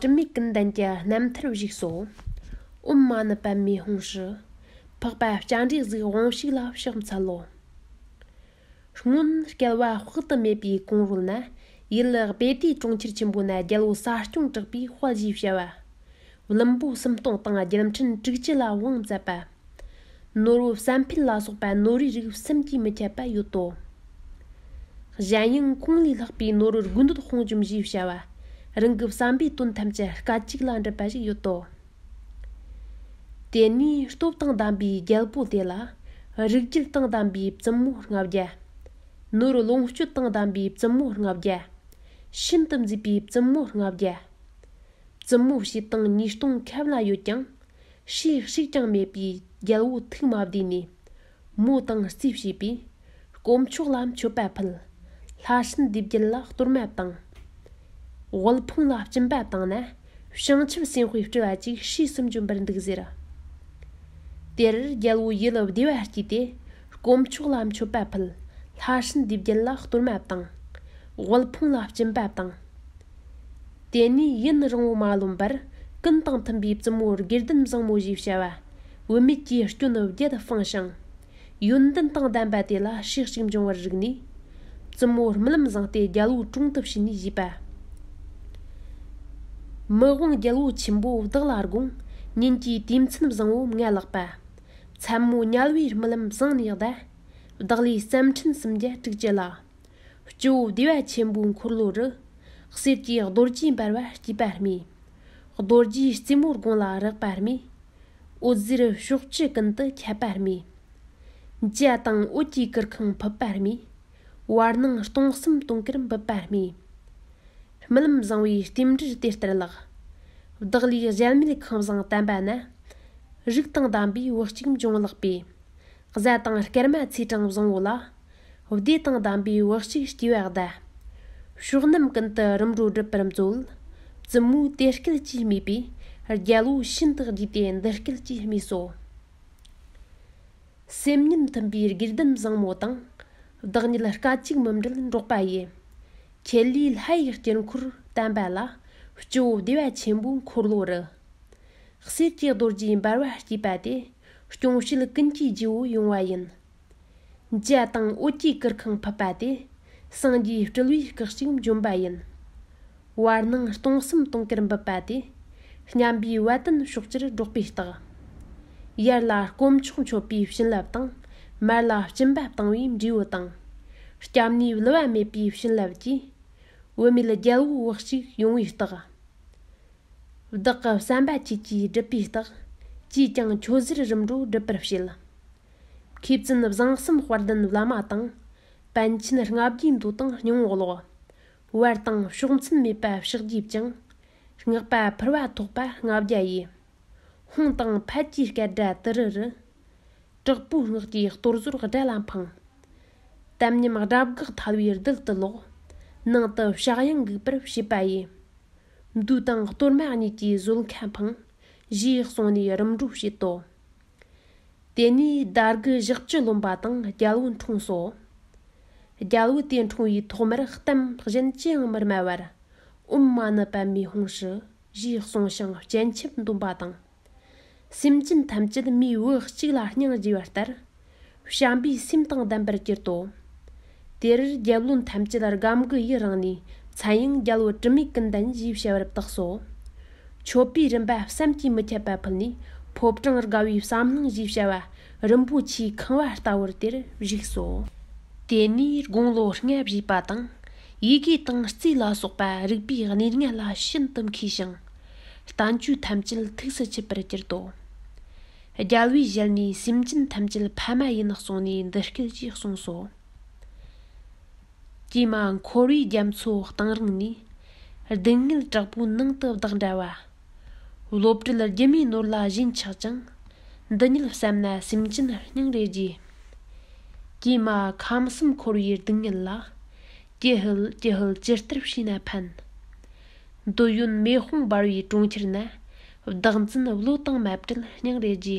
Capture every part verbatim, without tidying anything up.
དྲི་མེད་ཀུན་ལྡན་གྱི་རྣམ་ཐར་བཞུགས་སོ། ཨོཾ་མ་ཎི་པདྨེ་ཧཱུྃ་ཧྲཱིཿ། འཕགས་པ་སྤྱན་རས་གཟིགས་དབང་ཕྱུག་ལ་ཕྱག་འཚལ་ལོ། སྔོན་བསྐལ་པ་དཔག་ཏུ་མེད་པའི་གོང་རོལ་ན། ཡུལ་དཔལ་ལྡན་གྲོང་ཁྱེར་ཆེན་པོ་ན་རྒྱལ་པོ་ས་སྐྱོང་གྲགས་པའི་དཔལ་ཞེས་བྱ་བ། བློན་པོ་སུམ་སྟོང་དང་རྒྱལ་ཕྲན་དྲུག་ཅུ་ལ་དབང་མཛད་པ། ནོར་བུ་བསམ་འཕེལ་ལ་སོགས་པ་ནོར་བུའི་རིགས་བསམ་གྱིས་མི་ཁྱབ་པ་ཡོད་དོ། གཞན་ཡང་གོང་ལས་ལྷག་པའི་ནོར་བུར་དགོས་འདོད་དཔུང་འཇོམས་ཞེས་བྱ་བ། རང་གི་བསམ་པའི་དོན་ཐམས་ཅད་སྐད་ཅིག་ལ་འགྲུབ་པ་ཞིག་ཡོད་དོ། དེ་ནས་སྟོབས་དང་ལྡན་པའི་རྒྱལ་པོ་དེ་ལ། རིགས་རྒྱུད་དང་ལྡན་པའི་བཙུན་མོ་ལྔ་བརྒྱ། ནོར་ལོངས་སྤྱོད་དང་ལྡན་པའི་བཙུན་མོ་ལྔ་བརྒྱ། ཤིན་ཏུ་མཛེས་པའི་བཙུན་མོ་ལྔ་བརྒྱ། བཙུན་མོ་བྱེ་ཐང་ཉིས་སྟོང་ཁམས་ལ་ཡོད་ཀྱང་། ཕྱིས་གཅིག་ཀྱང་མེད་པའི་རྒྱལ་པོ་ཐུགས་མ་བདེ་ནས། མོ་དང་རྩིས་བྱས་པས། དཀོན་མཆོག་ལ་མཆོད་པ་ཕུལ། ལྷ་སྲིན་སྡེ་བརྒྱད་ལ་གཏོར་མ་བཏང་། དབུལ་ཕོངས་ལ་སྦྱིན་པ་བཏང་ན། བྱང་ཆུབ་སེམས་དཔའི་སྤྲུལ་པ་ཅིག་ཕྱིས་སུ་འབྱོན་པར་འདུག་ཟེར། དེར་རྒྱལ་པོ་ཡུལ་བདེ་བ་སྐྱེས་ཏེ། དཀོན་མཆོག་ལ་མཆོད་པ་ཕུལ། ལྷ་སྲིན་སྡེ་བརྒྱད་ལ་གཏོར་མ་བཏང་། དབུལ་ཕོངས་ལ་སྦྱིན་པ་བཏང་། དེ་ནས་ཡུན་རིང་བོ་མ་ལོན་པར། ཀུན་དང་མཐུན་པའི་བཙུན་མོ་དགེ་ལྡན་བཟང་མོ་ཞེས་བྱ་བ། བུད་མེད་ཀྱི་སྐྱོན་བརྒྱད་སྤངས་ཤིང་། ཡོན་ཏན་དང་ལྡན་པ་དེ་ལ་ཕྱིས་གཅིག་འབྱུང་བར་རིག་ནས། བཙུན་མོ་རྨི་ལམ་བཟུང་སྟེ་རྒྱལ་པོའི་དྲུང་དུ་ཕྱིན་ནས་ཞུས་པ། མི་དབང་རྒྱལ་པོ་ཆེན་པོ་བདག་ལ་དགོངས། ཉིན་གྱི་དུས་མཚན་བཟང་པོ་ལྔ་ལེགས་པ། མཚན་མོ་དམྱལ་བའི་རྨི་ལམ་བཟུང་ནས་གདའ། བདག་ལས་བརྩམས་ཕྲིན་སུམ་བརྒྱ་དྲུག་ཅུ་ལ། སྤྱི་བོ་བདེ་བ་ཆེན་པོའི་འཁོར་ལོ་རུ། གསེར་གྱི་རྡོ་རྗེ་འབར་བ་བརྐྱས་པ་རྨིས། རྡོ་རྗེའི་རྩེ་མོ་དགུང་ལ་རེག་པ་རྨིས། འོད་ཟེར་ཕྱོགས་བཅུ་ཀུན་ཏུ་ཁྱབ་པ་རྨིས། འཇའ་དང་འོད་ཀྱི་གུར་ཁང་ཕུབ་པ་རྨིས། བར་སྣང་སྟོང་གསུམ་དུང་དཀར་འབུབས་པ་རྨིས། རྨི་ལམ་བཟང་པོའི་རྟེན་འབྲེལ་དེ་ལྟར་ལགས། བདག་ལས་གཞལ་མེད་ཁང་བཟང་བསྟན་པ་ན། རིགས་དང་ལྡན་པའི་བུ་གཅིག་འབྱུང་ལགས་པས། གཟའ་དང་སྐར་མ་ཚེས་གྲངས་བཟང་པོ་ལ། བདེ་དང་ལྡན་པའི་བུ་གཅིག་སྐྱེ་བ་གདའ། ཕྱོགས་རྣམས་ཀུན་ཏུ་རིམ་གྲོ་སྒྲུབ་པར་མཛོད། བཙུན་མོས་དེ་སྐད་ཅེས་སྨྲས་པས། རྒྱལ་པོ་ཤིན་ཏུ་དགྱེས་ཏེ་འདི་སྐད་ཅེས་སྨྲས་སོ། སེམས་ཉིད་མཐུན་པའི་དགེ་ལྡན་བཟང་མོ་དང་། བདག་ཉིད་སྐད་ཅིག་མི་འབྲལ་འགྲོགས་པ་ཡི། ཁྱེད་ལས་ལྷ་ཡི་དཀྱིལ་འཁོར་བསྟན་པ་ལ། སྤྱི་བོ་བདེ་བ་ཆེན་པོའི་འཁོར་ལོ་རུ། གསེར་གྱི་རྡོ་རྗེ་འབར་བ་བརྐྱས་པ་དེ། སྐྱོང་བྱེད་ཀུན་གྱི་རྗེ་བོ་ཡོང་བ་ཡིན། འཇའ་དང་འོད་ཀྱི་གུར་ཁང་ཕུབ་པ་དེ། སངས་རྒྱས་སྤྲུལ་པའི་སྐུ་གཅིག་འབྱོན་པ་ཡིན། བར་སྣང་སྟོང་གསུམ་དུང་དཀར་འབུབས་པ་དེ། སྙན་པའི་བ་དན་ཕྱོགས་བཅུར་སྒྲོག་པའི་རྟགས། ཡར་ལ་དཀོན་མཆོག་མཆོད་པའི་བྱིན་རླབས་དང་། མར་ལ་སྦྱིན་པ་བཏང་བའི་འབྲས་བུ་དང་། སྐྱབས་གནས་བསླུ་བ་མེད་པའི་བྱིན་རླབས་ཀྱིས། བུད་མེད་རྒྱལ་པོ་བུ་གཅིག་ཡོང་བའི་རྟགས། བདག་གི་བསམ་པ་ཁྱེད་ཀྱིས་སྒྲུབ་པའི་རྟགས། ཅིས་ཀྱང་ཁྱོད་ཟེར་རིམ་གྲོ་སྒྲུབ་པར་བྱེད། མཁས་བཙུན་བཟང་གསུམ་དཔལ་ལྡན་བླ་མ་དང་། པཎ་ཆེན་ལྔ་བརྒྱའི་མདོ་དང་སྙིང་པོ་ཀློག། བར་དང་ཕྱོགས་མཚན་མེད་པ་ཕྱག་རྒྱས་བཅིངས། སྔགས་པ་ཕུར་བ་ཐོགས་པ་ལྔ་བརྒྱ་ཡིས། ཧཱུྃ་དང་ཕཊ་ཀྱི་སྐད་སྒྲ་དུ་རུ་རུ། དྲག་པོའི་སྔགས་ཀྱི་གཏོར་ཟོར་དགྲ་ལ་འཕང་། དམ་ཉམས་དགྲ་བགེགས་ཐལ་བའི་རྡུལ་དུ་ལོག། ནང་དུ་བཤགས་གཡང་འགུགས་པར་བྱེད་པ་ཡིས། མདོས་དང་གཏོར་མ་གཉིས་ཀྱིས་བཟོད་མཁན་འཕང་། ཞེས་གསུངས་ནས་རིམ་གྲོ་བྱེད་དོ། དེ་ནས་ཟླ་དགུ་ཞག་བཅུ་ལོན་པ་དང་རྒྱལ་པོ་འཁྲུངས་སོ། རྒྱལ་པོ་དེ་འཁྲུངས་པའི་ཐོག་མར་གཏམ་གཞན་ཅི་ཡང་མི་སྨྲ་བར། ཨོཾ་མ་ཎི་པདྨེ་ཧཱུྃ་ཧྲཱིཿ་ཞེས་གསུངས་ཤིང་སྤྱན་ཆབ་འདོན་པ་དང་། སེམས་ཅན་ཐམས་ཅད་མིའི་བུ་གཅིག་ལ་སྙིང་རྗེ་བ་ལྟར། བྱམས་པའི་སེམས་དང་ལྡན་པར་གྱུར་ཏོ། དེར་རྒྱལ་བློན་ཐམས་ཅད་སྒམ་གི་ཡུན་རིང་ནས། མཚན་ཡང་རྒྱལ་པོ་དྲི་མེད་ཀུན་ལྡན་ཞེས་བྱ་བར་བཏགས་སོ། མཆོད་པའི་རིམ་པ་བསམ་གྱིས་མི་ཁྱབ་པ་ཕུལ་ནས། ཕོ་བྲང་དགའ་བའི་བསམ་བློ་ཞེས་བྱ་བ། རིན་པོ་ཆེའི་ཁང་བ་ལྟ་བུར་དེར་བཞུགས་སོ། དེ་ནས་དགུང་ལོ་ལྔ་བཞེས་པ་དང་། ཡི་གེ་དང་རྩིས་ལ་སོགས་པ་རིག་པའི་གནས་ལྔ་ལ་ཤིན་ཏུ་མཁས་ཤིང་། བསྟན་བཅོས་ཐམས་ཅད་ཐུགས་སུ་ཆུད་པར་གྱུར་ཏོ། རྒྱལ་པོའི་ཞལ་ནས་སེམས་ཅན་ཐམས་ཅད་ཕ་མ་ཡིན་གསུངས་ནས་འདི་སྐད་ཅེས་གསུངས་སོ། ཀྱེ་མ་འཁོར་བའི་རྒྱ་མཚོ་གཏིང་རིང་ནས། སྡུག་བསྔལ་དྲག་པོའི་ནང་དུ་བདག་འདྲ་བ། བློ་བྲལ་སྒྱུ་མའི་ནོར་ལ་ཞེན་ཆགས་ཀྱང་། འདི་ཉིད་བསམ་ན་སེམས་ཅན་སྙིང་རེ་རྗེ། ཀྱེ་མ་ཁམས་གསུམ་འཁོར་བའི་སྡུག་བསྔལ་ལ། ཀྱི་ཧུད་ཀྱི་ཧུད་ཇི་ལྟར་བྱས་ན་ཕན། འདོད་ཡོན་མེ་དཔུང་འབར་བའི་གྲོང་ཁྱེར་ན། བདག་འཛིན་བློ་དང་མ་བྲལ་སྙིང་རེ་རྗེ།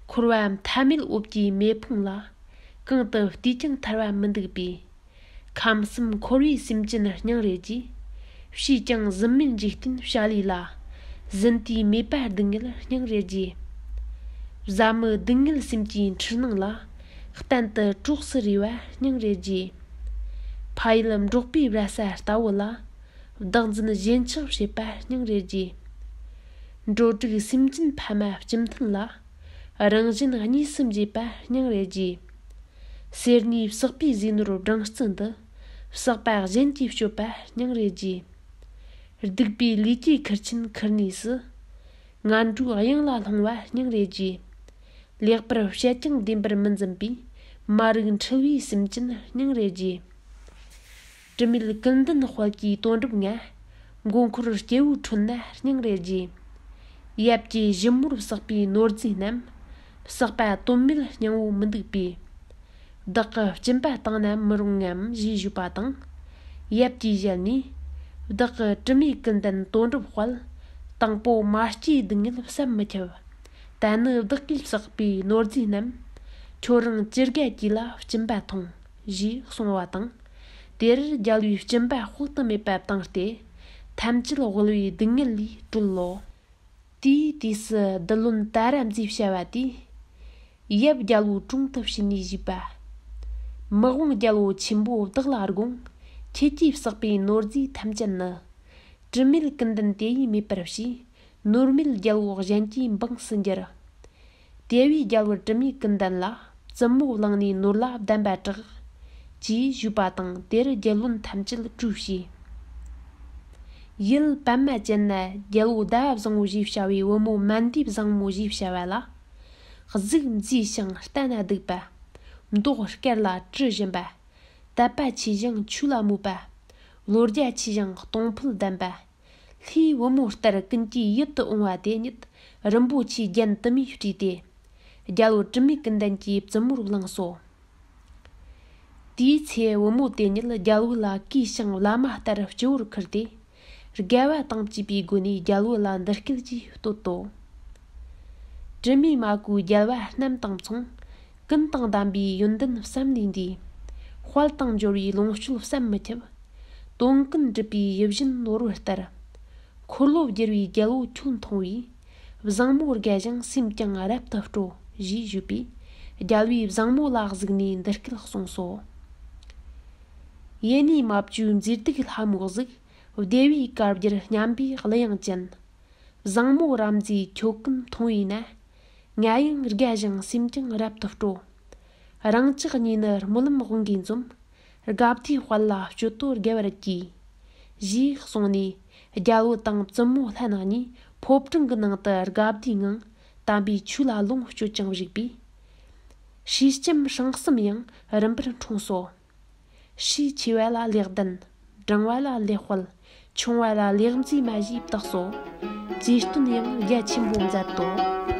འཁོར་བ་མཐའ་མེད་འོབས་ཀྱི་མེ་ཕུང་ལ། གང་དུ་བལྟས་ཀྱང་ཐར་བ་མི་འདུག་པས། ཁམས་གསུམ་འཁོར་བའི་སེམས་ཅན་སྙིང་རེ་རྗེ། ཕྱིས་ཀྱང་གཟིམ་མལ་འཇིག་རྟེན་བྱ་ལས་ལ། ཟིན་དུས་མེད་པ་སྡུག་བསྔལ་སྙིང་རེ་རྗེ། བཟའ་མི་སྡུག་བསྔལ་སེམས་ཀྱི་འཁྲུལ་སྣང་ལ། གཏན་དུ་གྲོགས་སུ་རེ་བ་སྙིང་རེ་རྗེ། ཕ་ཡུལ་འབྲོག་པའི་ར་ས་ལྟ་བུ་ལ། བདག་འཛིན་ཞེན་ཆགས་བྱེད་པ་སྙིང་རེ་རྗེ། འགྲོ་དྲུག་སེམས་ཅན་ཕ་མ་སྐྱེ་མཐུན་ལ། རང་གཞན་གཉིས་སུ་འབྱེད་པ་སྙིང་རེ་རྗེ། སེར་སྣའི་བསགས་པའི་ཟས་ནོར་སྦྲང་རྩི་འདི། བསགས་པ་གཞན་གྱིས་སྤྱོད་པ་སྙིང་རེ་རྗེ། སྡིག་པའི་ལས་ཀྱི་ཁུར་ཆེན་ཁུར་ནུས་སུ། ངན་འགྲོའི་གཡང་ལ་ལྷུང་བ་སྙིང་རེ་རྗེ། ལེགས་པར་བཤད་ཀྱང་བདེན་པར་མི་འཛིན་པའི། མ་རིག་འཁྲུལ་བའི་སེམས་ཅན་སྙིང་རེ་རྗེ། དྲི་མེད་ཀུན་ལྡན་དཔལ་གྱི་དོན་གྲུབ་ང་། མགོ་འཁོར་སྐྱེ་བོའི་ཁྲོད་ན་སྙིང་རེ་རྗེ། ཡབ་ཀྱི་ཞིབ་མོར་བསགས་པའི་ནོར་རྫས་རྣམས། བསགས་པ་དོན་མེད་སྙིང་བོ་མི་འདུག་པས། བདག་གི་སྦྱིན་པ་བཏང་ན་མི་རུང་ངམ་ཞེས་ཞུས་པ་དང་། ཡབ་ཀྱིས་ཞལ་ནས། བདག་གི་དྲི་མེད་ཀུན་ལྡན་དོན་གྲུབ་དཔལ། དང་པོ་མ་སྐྱེས་སྡུག་བསྔལ་བསམ་མི་ཁྱབ། ད་ནི་བདག་གིས་བསགས་པའི་ནོར་རྫས་རྣམས། ཁྱོད་རང་ཅི་དགའ་ཅི་ལ་སྦྱིན་པ་ཐོངས། ཞེས་གསུངས་པ་དང་། དེར་རྒྱལ་བའི་སྦྱིན་པ་དཔག་ཏུ་མེད་པ་བཏང་སྟེ། ཐམས་ཅད་དབུལ་བའི་སྡུག་བསྔལ་ལས་གྲོལ་ལོ། དེའི་དུས་སུ་བདུད་བློན་ཏཱ་ར་མཛེས་བྱ་བ་དེས། ཡབ་རྒྱལ་པོའི་དྲུང་དུ་ཕྱིན་ནས་ཞུས་པ། མི་དབང་རྒྱལ་པོ་ཆེན་པོ་བདག་ལ་དགོངས། ཁྱེད་ཀྱིས་བསགས་པའི་ནོར་རྫས་ཐམས་ཅད་ནི། དྲི་མེད་ཀུན་ལྡན་དེ་ཡིས་མེད་པར་བྱས། ནོར་མེད་རྒྱལ་པོ་གཞན་གྱིས་འབངས་སུ་འགྱུར། དེ་བས་རྒྱལ་པོ་དྲི་མེད་ཀུན་ལྡན་ལ། བཙུན་མོ་བླངས་ནས་ནོར་ལ་བདམས་པ་དྲག་ཅེས་ཞུས་པ་དང་། དེར་རྒྱལ་བློན་ཐམས་ཅད་སྤྲོས་བྱས། ཡུལ་པདྨ་ཅན་ན་རྒྱལ་པོ་ཟླ་བ་བཟང་པོ་ཞེས་བྱ་བའི་བུ་མོ་མན་དེ་བཟང་མོ་ཞེས་བྱ་བ་ལ། གཟུགས་མཛེས་ཤིང་ལྟ་ན་སྡུག་པ། མདོག་དཀར་ལ་དྲི་ཞིམ་པ། དད་པ་ཆེ་ཞིང་ཆོས་ལ་མོས་པ། བློ་རྒྱ་ཆེ་ཞིང་གཏོང་ཕོད་ལྡན་པ། ལྷའི་བུ་མོ་ལྟར་ཀུན་གྱི་ཡིད་དུ་འོང་བ་དེ་ཉིད་རིན་པོ་ཆེའི་རྒྱན་དུ་མས་སྤྲས་ཏེ། རྒྱལ་པོ་དྲི་མེད་ཀུན་ལྡན་གྱི་བཙུན་མོར་བླངས་སོ། དེའི་ཚེ་བུ་མོ་དེ་ཉིད་རྒྱལ་པོ་ལ་གུས་ཤིང་བླ་མ་ལྟར་སྤྱི་བོར་ཁུར་ཏེ། དགའ་བ་དང་བཅས་པའི་སྒོ་ནས་རྒྱལ་པོ་ལ་འདི་སྐད་ཅེས་བསྟོད་དོ། དྲི་མེད་མ་གོས་རྒྱལ་བ་རྣམས་དང་མཚུངས། ཀུན་དང་ལྡན་པའི་ཡོན་ཏན་བསམ་ལས་འདས། དཔལ་དང་འབྱོར་བའི་ལོངས་སྤྱོད་བསམ་མི་ཁྱབ། དོན་ཀུན་འགྲུབ་པའི་ཡིད་བཞིན་ནོར་བུ་ལྟར། འཁོར་ལོ་བསྒྱུར་བའི་རྒྱལ་པོ་ཁྱོད་མཐོང་བས། བཟང་མོ་དགའ་ཞིང་སེམས་ཀྱང་རབ་ཏུ་སྤྲོ། ཞེས་ཞུས་པས། རྒྱལ་པོས་བཟང་མོ་ལ་གཟིགས་ནས་འདི་སྐད་གསུངས་སོ། ཡེ་ནས་མ་བཅོས་མཛེས་སྡུག་ལྷ་མོ་གཟུགས། བདེ་བའི་གར་བརྒྱར་སྙན་པའི་གླུ་དབྱངས་ཅན། བཟང་མོ་རབ་མཛེས་ཁྱོད་ཀུན་མཐོང་བས་ན། ང་ཡང་དགའ་ཞིང་སེམས་ཀྱང་རབ་ཏུ་སྤྲོ། རང་ཅག་གཉིས་ནི་སྨོན་ལམ་དབང་གིས་འཛོམས། དགའ་བདེའི་དཔལ་ལ་སྤྱོད་དོ་དགའ་བར་གྱིས། ཞེས་གསུངས་ནས། རྒྱལ་པོ་དང་བཙུན་མོ་ལྷན་གཉིས་ཕོ་བྲང་གི་ནང་དུ་དགའ་བདེའི་ངང་དམ་པའི་ཆོས་ལ་ལོངས་སྤྱོད་ཅིང་བཞུགས་པས། ཕྱིས་ལྕམ་སྲང་གསུམ་ཡང་རིམ་པར་འཁྲུངས་སོ། ཕྱིས་ཆེ་བ་ལ་ལེགས་ལྡན། འབྲིང་བ་ལ་ལེགས་དཔལ། ཆུང་བ་ལ་ལེགས་མཛེས་མ་ཞེས་བཏགས་སོ། རྗེ་བསྟན་ཡང་རྒྱ་ཆེན་པོ་མཛད་དོ།